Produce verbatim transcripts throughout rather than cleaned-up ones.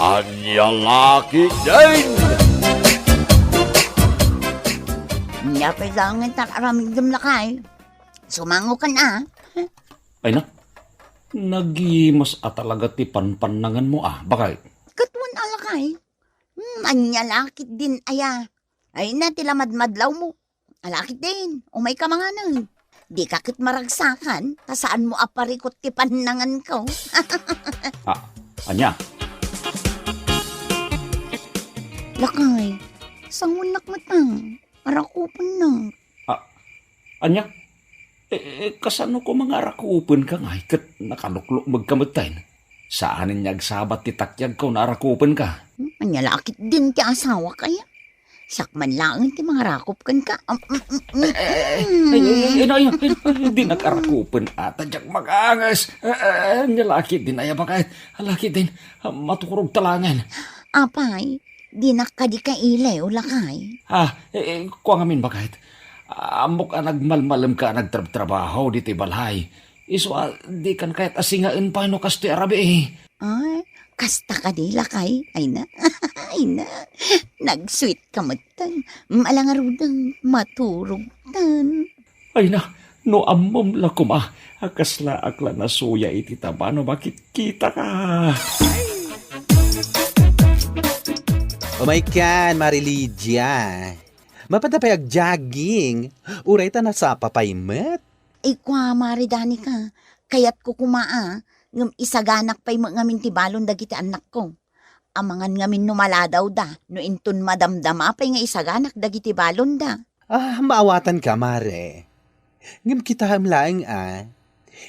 Ania la ketdin? Ania pay dangan ti ar-aramidem, lakay? Sumangokan a. Ay na, nagimas a talaga ti panpannanganmo a, baket. Ket wen a, lakay. Hmm, ania la ketdin aya? Ay na ti lamadmadlawmo. Ala ketdin, umayka manganen. Dika ket maragsakan, ta saanmo a parikut ti pannanganko. Ah, ania? Lakay, sangoennak met a. Arakupennak. Ah, ania? Eh, eh, kasano koma nga arakupenka ngay ket nakaluklukmegka metten? Saanen nga agsabat ti takyagko nga arakupenka. Hmm, ania la ketdin ti asawak aya? Siak man laeng ti mangarakop kenka. Am, mm, mm, mm, Eh, eh, eh, mm. Ay, ay, ay, ay, ay, ay, dinak arakupen a, ta diak makaangas. Eh, eh, ania la ketdin aya, baket? Ala ketdin, ah, maturogta laengen. Apay, dinak kadi kailiw, lakay. Ah, eh, eh, kua ngamin, baket. Ammok a nagmalmalemka a nagtrabtrabaho ditoy balay. Isu a, dikan kayat a singaen pay no kastoy a rabii. Ay, kasta kadi, lakay? Ay na, ay na. Nag-sweet ka metten. Mm, ala ngaruden, maturogtan. Ay na, no ammom la koma a kaslaak la nasuya iti taba no makitkitaka. Umaykan, Mari Lydia. Mapanda pay ag-jogging. Uray ta nasapa pay met. Ay, kua, Mari Danica, kayatko koma a, ngem isaganak pay met ngamin ti balon dagiti annakko. Amangan ngamin no maladawda, no inton madamdama pay nga isaganak dagiti balonda. Ah, maawatanka, Mare. Ngem kitaem laeng a,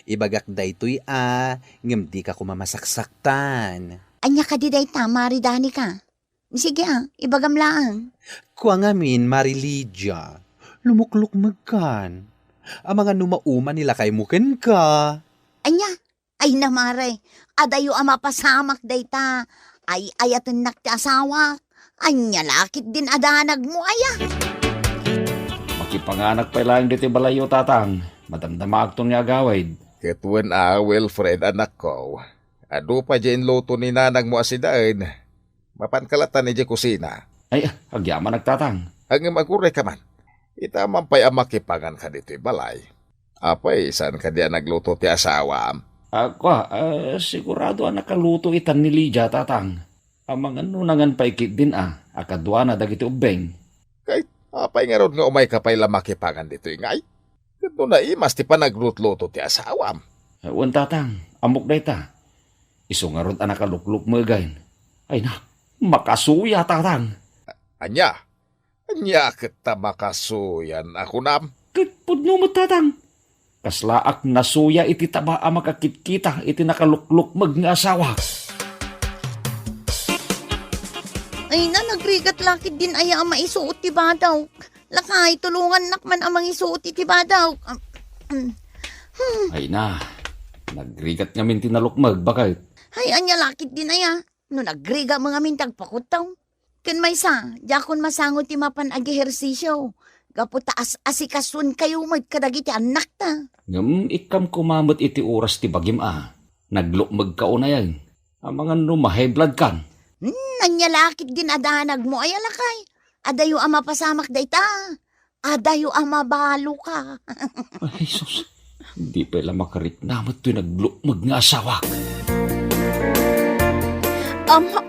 ibagak daytoy a, ngem dika koma masaksaktan. Ania kadi dayta, Mari Danica? Sige a, ibagam laeng. Kua ngamin, Mari Lydia, lumuklukmegkan. Amangan no mauman ni lakaymo kenka. Ania? Ay na, Mare, adayo a mapasamak dayta. Ay-ayatennak ti asawak. Ania la ketdin a danagmo aya? Makipanganak pay laeng ditoy balayyo, Tatang. Madamdamaakton nga agawid. Ket wen a, Wilfred, anakko. Adu pay diay inluto ni nanangmo a sidaen. Mapanka latta idiay kusina. Ay, agyamanak, Tatang. Ngem agurayka man. Ita man pay a makipanganka ditoy balay. Apay, saan kadi a nagluto ti asawam? Ah, kua, ah, sigurado a nakaluto itan ni Lydia, Tatang. Amangan no nangan pay ketdin a, a kaduana dagiti ubbing. Kay, apay ngarud nga umayka pay la makipangan ditoy ngay? Ket no naimas ti panaglutluto ti asawam? Ah, wen, Tatang, ammok dayta. Isu ngarud a nakaluklukmegen. Ay na, makasuya, Tatang. Ania? Ania ket ta makasuyan a kunam? Ket pudno met, Tatang. Kaslaak nasuya iti taba a makakitkita iti nakaluklukmeg nga asawak. Ay na, nagrigat la ketdin aya a maisuot ti badawk. Lakay, tulongannak man a mangisuot iti badawk. Am, am. Hmm. Ay na, nagrigat ngamin ti nalukmeg, baket. Ay, ania la ketdin aya? No nagrigat met ngamin ti agpakutto. Ken maysa, diakon masango ti mapan agehersisio, gapu ta as-asikasuenkayo met kadagiti annakta. Ngem ikkam koma met iti oras ti bagim a, naglukmegka unay. Amangan no ma-high blood kan. Hmm, ania la ketdin a danagmo aya, lakay? Adayo a mapasamak dayta. Adayo a mabaloka. Ay, Jesus. Di pay la makarikna met toy naglukmeg nga asawak. Ama,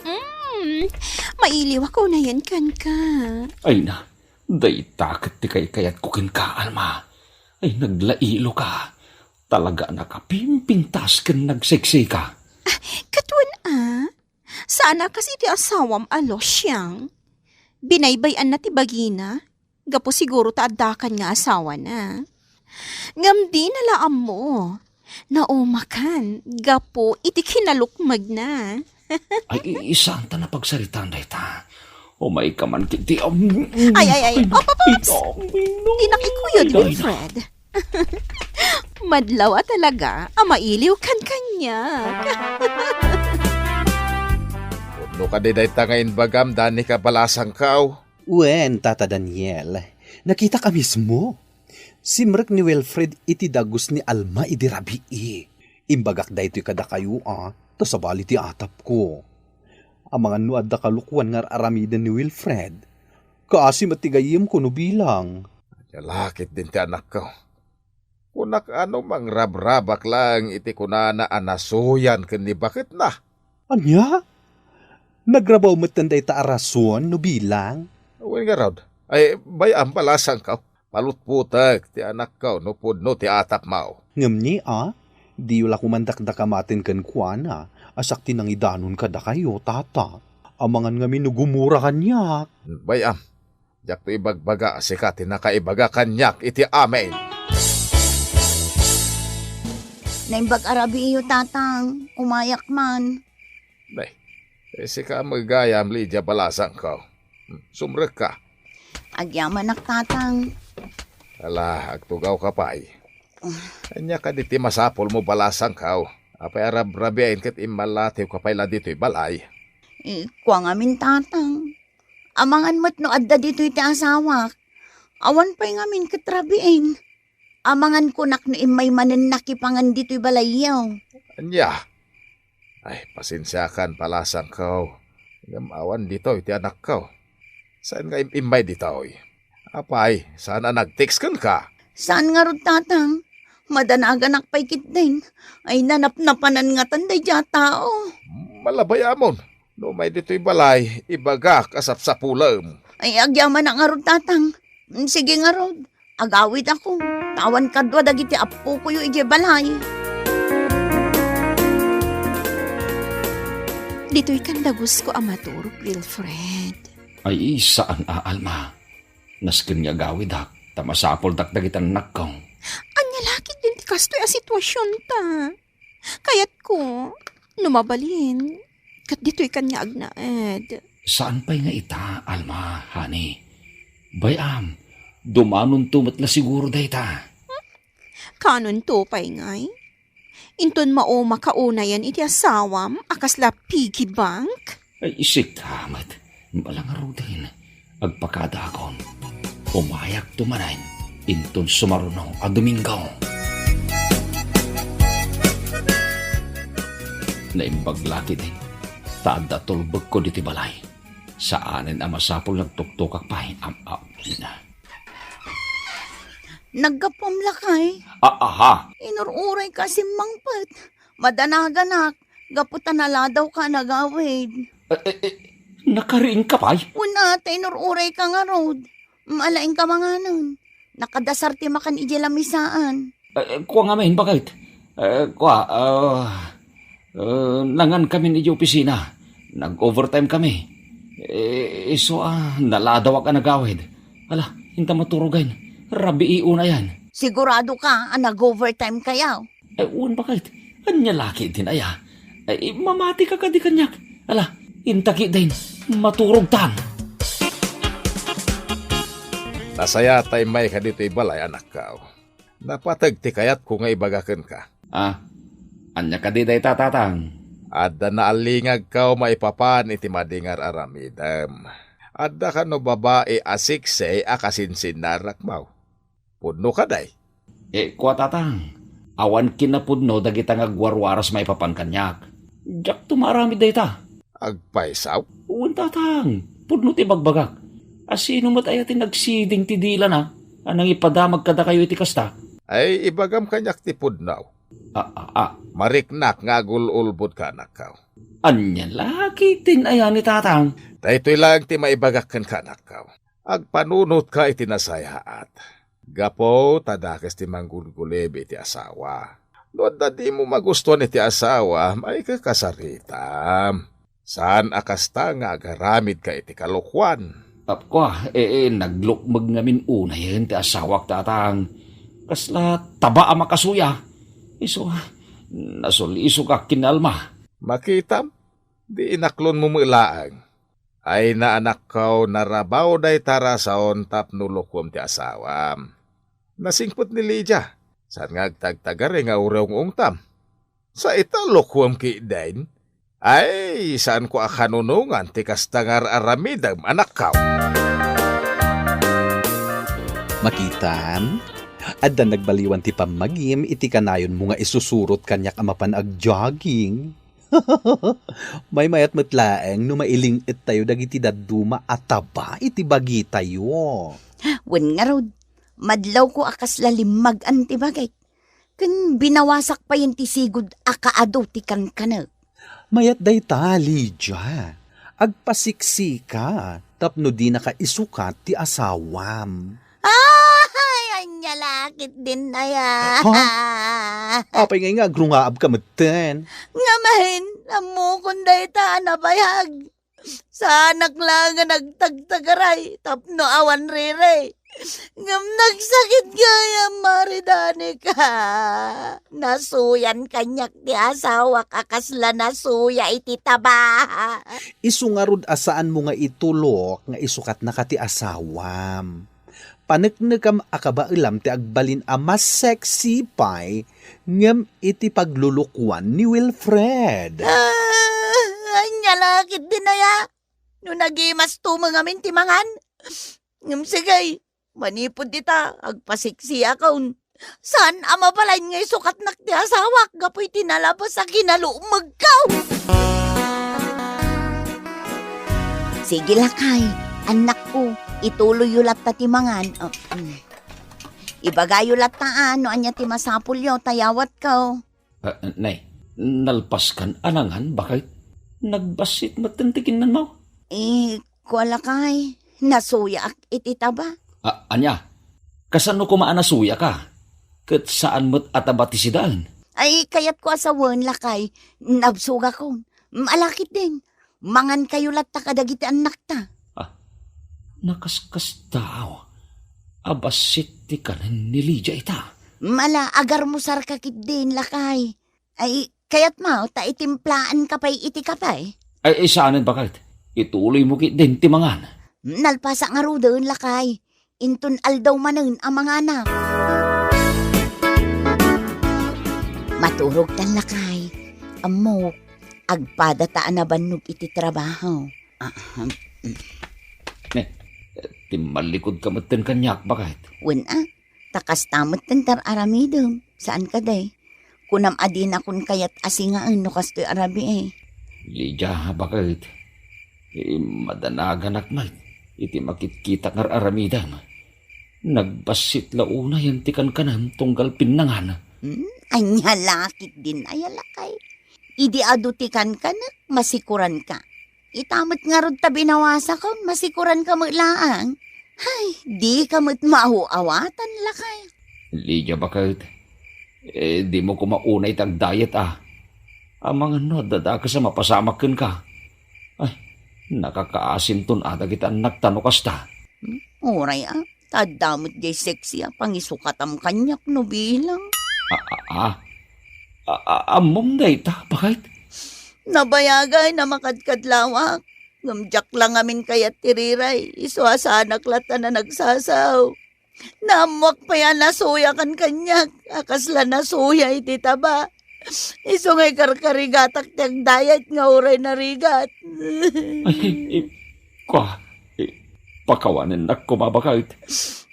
mm, mailiwak unayen kenka. Ay na, dayta ket ti kaykayatko kenka, Alma. Ay, naglailoka. Talaga a nakapimpintas ken nagseksika. Ah, ket wen a? Saan a kas iti asawam a Lo Xiang. Binaybay-anna ti bagina, gapu siguro ta addakan nga asawana. Ngem dina la ammo. Naumakan, gapu iti kinalukmegna. Ay, i-, saan ta napagsaritaan dayta? Umayka man ketdi, um, Ay, ay, ay. Ay, Op, op, ops! Ay, ay, ay. Di nakikuyod, ay, ay. Wilfred. Madlaw a talaga a mailiwkan kaniak. Pudno kadi dayta nga imbagam, Danica, balasangko? Wen, Tata Daniel, nakitak a mismo. Simrek ni Wilfred iti dagus ni Alma idi rabii. Imbagak daytoy kadakayo a, ta sabali ti atapko. Amangan no adda kalokoan nga ar-aramiden ni Wilfred. Kaasi met ti gayyemko no bilang. Ania la ketdin ti anakko. Kunak a no mangrabrabak laeng iti kunana a nasuyan ken ni baketna. Ania? Nagrabaw metten dayta a rason no bilang? Wen ngarud. Ay, bay-am, balasangko. Palutputek ti anakko no pudno ti atapmo. Ngem ni a, diyo la koma dakdakamaten kenkuana, a siak ti nangidanon kadakayo, Tata. Amangan ngamin no gumura kaniak. Bay-am, diakto ibagbaga a sika ti nakaibaga kaniak iti amin. Naimbag a rabiiyo, Tatang. Umayak man. Nay, eh, sika met gayam, Lydia, balasangko. Hmm, sumrekka. Agyamanak, Tatang. Ala, agtugawka pay. Ania kadi ti masapulmo, balasangko? Apay a rabrabiayen ket immallatiwka pay la ditoy balay? Eh, kua ngamin, Tatang. Amangan met no adda ditoy ti asawak. Awan pay ngamin ket rabiin. Amangan kunak no immay manen nakipangan ditoy balayyo. Ania? Ay, pasensiakan, balasangko. Ngem awan ditoy ti anakko. Saan nga im-, immay ditoy? Apay, saan a nag-text kenka? Saan ngarud, Tatang? Madanaganak pay ketdin. Ay, nanapnapanan ngatan daydiay a tao. Malabay amon. No umay ditoy balay, ibagak a sapsapulem. Ay, agyamanak ngarud, Tatang. Sige ngarud. Agawidakon, ta awan kadua dagiti appokoyo idiay balay. Ditoy kan dagusko a maturog, Wilfred. Ay, saan a, Alma. Nasken nga agawidak, ta masapuldak dagiti annakko. Ania la ketdin ti kastoy a situasionta? Kayatko, no mabalin, ket ditoy kan nga agnaed. Saan pay nga ita, Alma, honey. Bay-am, dumanonto met la siguro dayta. Kanonto pay ngay? Inton mauma ka unayen iti asawam a kasla piggy bank? Ay, sika met. Balang ngaruden. Agpakadaakon. Umayakto manen inton sumaruno a Domingo. Naimbag la ketdin, ta adda tulbekko ditoy balay. Saanen a masapul nga agtuktokak pay. Am-, am-, Naggapuam lakay? A-, aha. Inur-urayka a simmangpet. Madanaganak, gapu ta naladawka a nagawid. Eh, eh, eh, nakariingka pay? Wen a, ta inur-urayka ngarud. Alaingka manganen. Nakadasar ti makan idiay lamisaan. Eh, eh, kua ngamin, baket? Eh, kua, ah, eh, nangan kamin idiay opisina. Nag-overtime kami. Eh, isu a, naladawak a nagawid. Ala, inta maturogen. Rabii unayen. Siguradoka a nag-overtime kayo? Eh, wen, baket? Ania la ketdin aya? Eh, mamatika kadi kaniak? Ala, inta ketdin. Maturogtan. Nasayaat ta immayka ditoy balay, anakko. Napateg ti kayatko nga ibaga kenka. Ah, ania kadi dayta, Tatang? Adda naalingagko maipapan iti madi nga ar-aramidem. Adda kano babai a seksi a kasinsinnarakmo? Pudno kadi? Eh, kua, Tatang, awan kinapudno dagita nga agwarwaras maipapan kaniak. Diakto maaramid dayta. Agpayso? Wen, Tatang. Pudno ti ibagbagak. A, sino met aya ti nagsiding ti dilana a nangipadamag kadakayo iti kasta? Ay, ibagam kaniak ti pudno. A, a, a. Mariknak nga agul-ulbodka, anakko. Ania la ketdin aya ni, Tatang? Daytoy laeng ti maibagak kenka, anakko. Agpanunotka iti nasayaat. Gapu ta dakes ti manggulgulib iti asawa. No adda dimo magustuan iti asawa, maikakasarita. Saan a kasta nga agaramidka iti kalokuan. Tapko, eh, eh, naglukmeg ngamin unayen ti asawak, Tatang. Kasla taba a makasuya. Isu, nasulisogak ken ni Alma. Makitam, di inaklonmo met laeng. Ay, anakko, narabaw dayta rason tapno lukuem ti asawam. Nasingpet ni Lydia, saan nga agtagtagari nga urungungtam. Sa ita, lukuem ketdin. Ay, saanko a kanunongan ti kasta nga ar-aramidem, anakko. Makitam, Adda nagbaliwan ti pammagim iti kanayonmo nga isusurot kaniak a mapan agjogging. Maymayat met laeng no mailing-ettayo dagiti dadduma a taba iti bagitayo. Wen ngarud, madlawko a kasla limmag-an ti bagik. Ken binawasak payen ti sigud a kaadu ti kankanek. Mayat dayta, Lydia. Agpasiksika tapno dinaka isukat ti asawam. Ay, ania la ketdin aya. Ha? Apay ngay nga agrungaabka metten? Ngem, ammokon dayta a nabayag. Saanak la nga nagtagtagaray tapno awan riri. Ngem nagsakit gayam, Mari Danica. Nasuyan kaniak ti asawak a kasla nasuya iti taba. Isu ngarud a saanmo nga itulok nga isukatnaka ti asawam. Paneknekam a kabaelam ti agbalin a mas sexy pay ngem iti paglulukuan ni Wilfred. Ah, ania la ketdin aya? No nagimas to ngamin ti mangan? Ngem sige, manipud dita, agpasiksiakon. Saan a mabalin nga isukatnak ti asawak gapu iti nalabes a kinalukmegko. Sige, lakay, annakko, ituloyyo latta ti mangan. Oh, mm. Ibagayo latta, a, no ania ti masapulyo, ta yawatko. Ah, nay, nalpaskan a nangan, baket? Nagbassit metten ti kinnanmo? Eh, kua, lakay, nasuyaak iti taba. Ah, ania? Kasano koma a nasuyaka? Ket saan met a taba ti sidaen? Ay, kayatko a sawen, lakay, nabsogakon. Ala ketdin, mangankayo latta kadagiti annakta. Ah, nakaskasdaaw a bassit ti kanen ni Lydia ita. Ala, agarmusarka ketdin, lakay. Ay, kayatmo ta itimplaanka pay iti kape? Ay, ay, saanen, baket. Ituloymo ketdin ti mangan. Nalpasak ngaruden, lakay. Inton aldaw manen a manganak. Maturogtan, lakay. Ammok, agpadata a nabannog iti trabaho. Ah, hmm. Ne, timmallikudka metten kaniak, baket. Wen a, ta kasta metten ti ar-aramidem. Saan kadi? Kunam a dinakon kayat a singaen no kastoy a rabii. Lydia, baket. Eh, madanaganak met iti makitkitak nga ar-aramidem. Nagbassit la unayen ti kankanem tunggal pinnangan. Hmm? Ania la ketdin aya, lakay? Idi adu ti kankanek, masikuranka. Ita met ngarud ta binawasakon, masikuranka met laeng. Hay, dika met maaw-awatan, lakay. Lydia, baket. Eh, dimo koma unay ti agdayet, a. Amangan no adda dakes a mapasamak kenka. Ay, nakakaasinton a dagiti annakta no kasta. Hmm, uray a, ta adda met jay sexy a pangisukatam kaniak no bilang. A, a, a. A, a, ammom dayta, baket? Nabayagay a makadkadlawak. Ngem diak la ngamin kayat ti riray, isu a saanak latta a nagsasaw. Naammoak pay a nasuyakan kaniak, a kasla nasuya iti taba. Isu nga ikarkarigatak ti agdayet nga uray narigat. Ay, i-, kua, i-, pakawanennak koma, baket.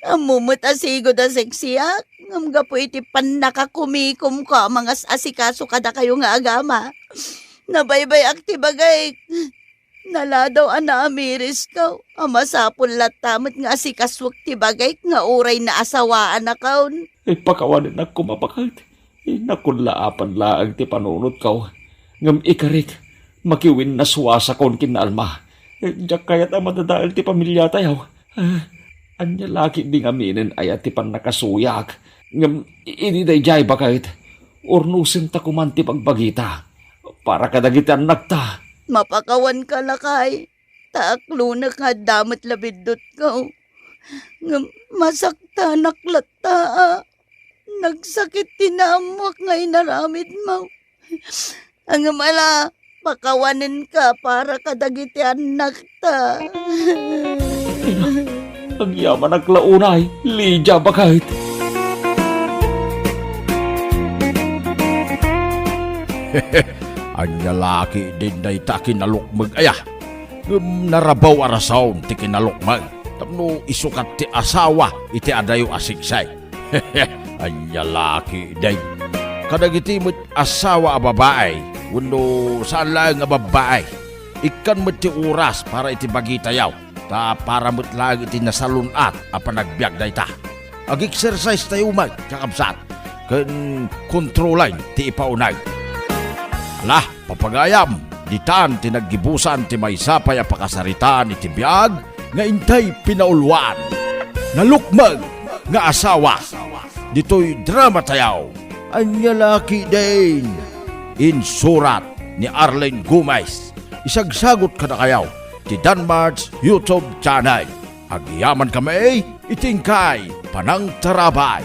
Ammom met a sigud a seksiak, ngem gapu iti pannakakumikomko a mangas-asikaso kadakayo nga agama, nabaybay-ak ti bagik. Naladaw a naamirisko a masapul latta met nga asikasuek ti bagik nga uray naasawaanakon. Ipakawanennak koma, baket. Inakullaapan laeng ti panunotko. Ngem ikarik, makiwinnasuasakon ken ni Alma. Diak kayat a madadael ti pamiliatayo. Ah, ania la ketdi ngaminen aya ti pannakasuyak? Ngem idi daydiay, baket, urnosenta koman ti bagbagita para kadagiti annakta. Mapakawanka, lakay, ta aklonek nga adda met la biddutko. Ngem masaktanak latta a nagsakit ti naammoak nga inaramidmo. Ngem ala, pakawanenka para kadagiti annakta. Agyamanak la unay, Lydia, baket. Ania la ketdin dayta kinalukmeg aya? Ngem narabaw a rason ti kinalukmeg tapno isukat ti asawa iti adayo a seksi. Ania la ketdin? Kadagiti met asawa a babai, wenno saan laeng a babbai, ikkan met ti oras para iti bagitayo, ta para met laeng iti nasalun-at a panagbiag dayta. Ag-exercise tayo met, kakabsat, ken kontrolen ti ipauneg. Ala, papagayam, ditan ti naggibusan ti maysa pay a pakasaritaan iti biag nga intay pinauluan. Nalukmeng nga asawa. Ditoy drama tayo. Ania la ketdin? Insurat ni Arlene Gomez. Isagsagot kadakayo ti Danmart's YouTube channel. Agyamankami iti inkay panangtarabay.